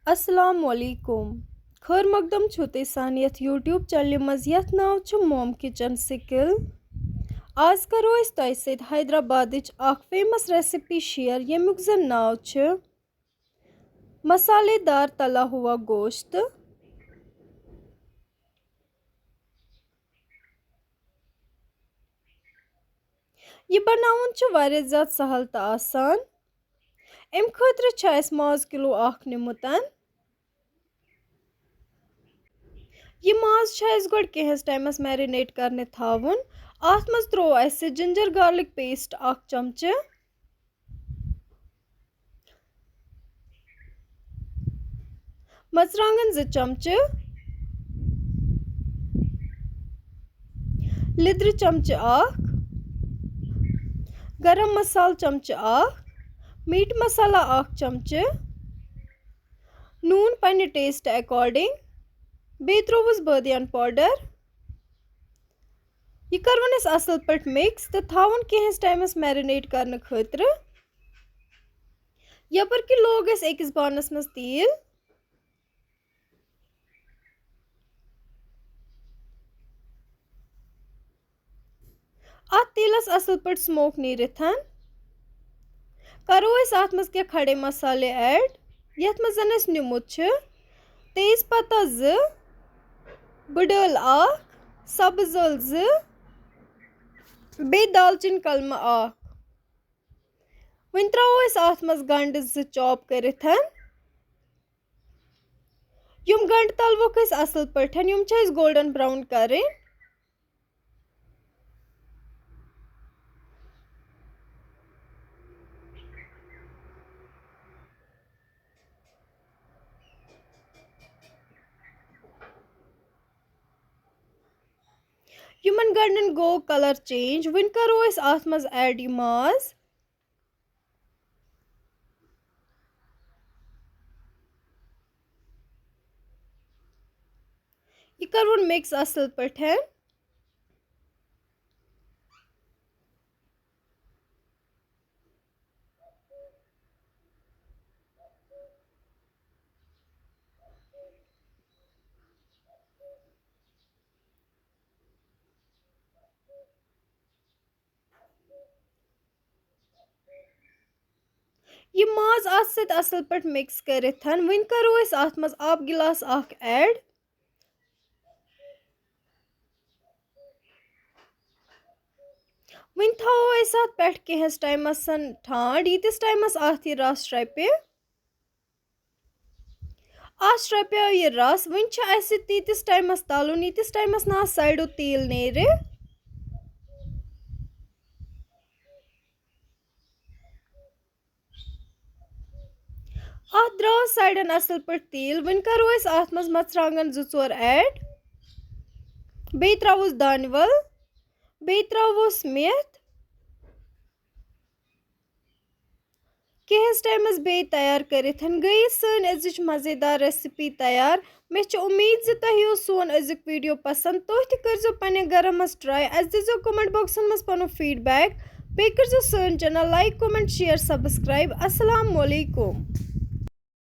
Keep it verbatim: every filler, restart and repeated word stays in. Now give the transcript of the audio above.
السلام علیکم۔ خٲر مقدم چھُو تُہۍ سانہِ یَتھ YouTube چینلہِ منٛز، یَتھ ناو چھُ Mom Kitchen Skill۔ آز کَرو أسۍ تۄہہِ سۭتۍ حیدرآبادٕچ اَکھ famous recipe share، ییٚمیُک زَن ناو چھُ مسالے دار تلا ہوا گوشت۔ یہِ بناوُن چھُ واریاہ زیادٕ سہل تہٕ آسان۔ اَمہِ خٲطرٕ چھُ اَسہِ ماز کِلوٗ اَکھ نیُمُت۔ یہِ ماز چھُ اَسہِ گۄڈٕ کینٛہَس ٹایمَس marinate کَرنہِ تھاوُن۔ اَتھ منٛز ترٛوو اَسہِ ginger garlic paste اَکھ چمچہٕ، مرژٕوانٛگن زٕ چمچہٕ، لیٚدرِ چمچہٕ اَکھ، گرم مسالہٕ چمچہٕ اَکھ، meat مسالہ اَکھ چمچہٕ، نوٗن پننہِ taste according، بیٚیہِ ترٛووُس بٲدیان powder۔ یہِ کَرون أسۍ اَصٕل پٲٹھۍ mix تہٕ تھاوُن کینٛہَس ٹایمَس marinate کَرنہٕ خٲطرٕ۔ یَپٲرۍ کِنۍ لوگ اَسہِ أکِس بانَس منٛز تیٖل۔ اَتھ تیٖلَس اَصٕل پٲٹھۍ smoke نیٖرِتھ کَرو أسۍ اَتھ منٛز کینٛہہ کھڑے مسالے add، یَتھ منٛز زَن اَسہِ نیُمُت چھُ تیز پتہ زٕ، بٕڈ ٲل اَکھ، سبٕز ٲل زٕ، بیٚیہِ دالچیٖن کلمہٕ اَکھ۔ وۄنۍ ترٛاوو أسۍ اَتھ منٛز گنٛڈٕ زٕ chop کٔرِتھ۔ یِم گنٛڈٕ تَلوکھ أسۍ اَصٕل پٲٹھۍ، یِم چھِ اَسہِ golden brown کَرٕنۍ۔ یِمَن گنٛڈَن گوٚو colour change۔ وۄنۍ کَرو أسۍ اَتھ منٛز add یہِ ماز۔ یہِ کَرون mix اَصٕل پٲٹھۍ۔ یہِ ماز اَتھ سۭتۍ اَصٕل پٲٹھۍ mix کٔرِتھ، وۄنۍ کَرو أسۍ اَتھ منٛز آبہٕ گِلاس اَکھ add۔ وۄنۍ تھاوو أسۍ اَتھ پٮ۪ٹھ کینٛہَس ٹایمَس ٹھانٛڈ، ییٖتِس ٹایمَس اَتھ یہِ رَس شرٛپہِ۔ اَتھ شرٛپیو یہِ رَس۔ وۄنۍ چھُ اَسہِ تیٖتِس ٹایمَس تَلُن، ییٖتِس ٹایمَس نہٕ اَتھ سایڈو تیٖل نیرِ۔ اَتھ درٛاو سایڈَن اَصٕل پٲٹھۍ تیٖل۔ وۄنۍ کَرو أسۍ اَتھ منٛز مَرژٕوانٛگَن زٕ ژور add۔ بیٚیہِ ترٛاووس دانہِ وَل۔ بیٚیہِ ترٛاووس میتھ۔ کینٛہَس ٹایمَس بیٚیہِ تیار کٔرِتھ گٔیہِ سٲنۍ أزِچ مَزیدار recipe تیار۔ مےٚ چھِ اُمید زِ تۄہہِ یِیو سون أزیُک video پسنٛد۔ تُہۍ تہِ کٔرزیٚو پننہِ گرٕ منٛز try۔ اَسہِ دیٖزیٚو comment boxن منٛز پنُن feedback۔ بیٚیہِ کٔرزیٚو سٲنۍ channel like، comment، share، subscribe۔ السلام علیکم۔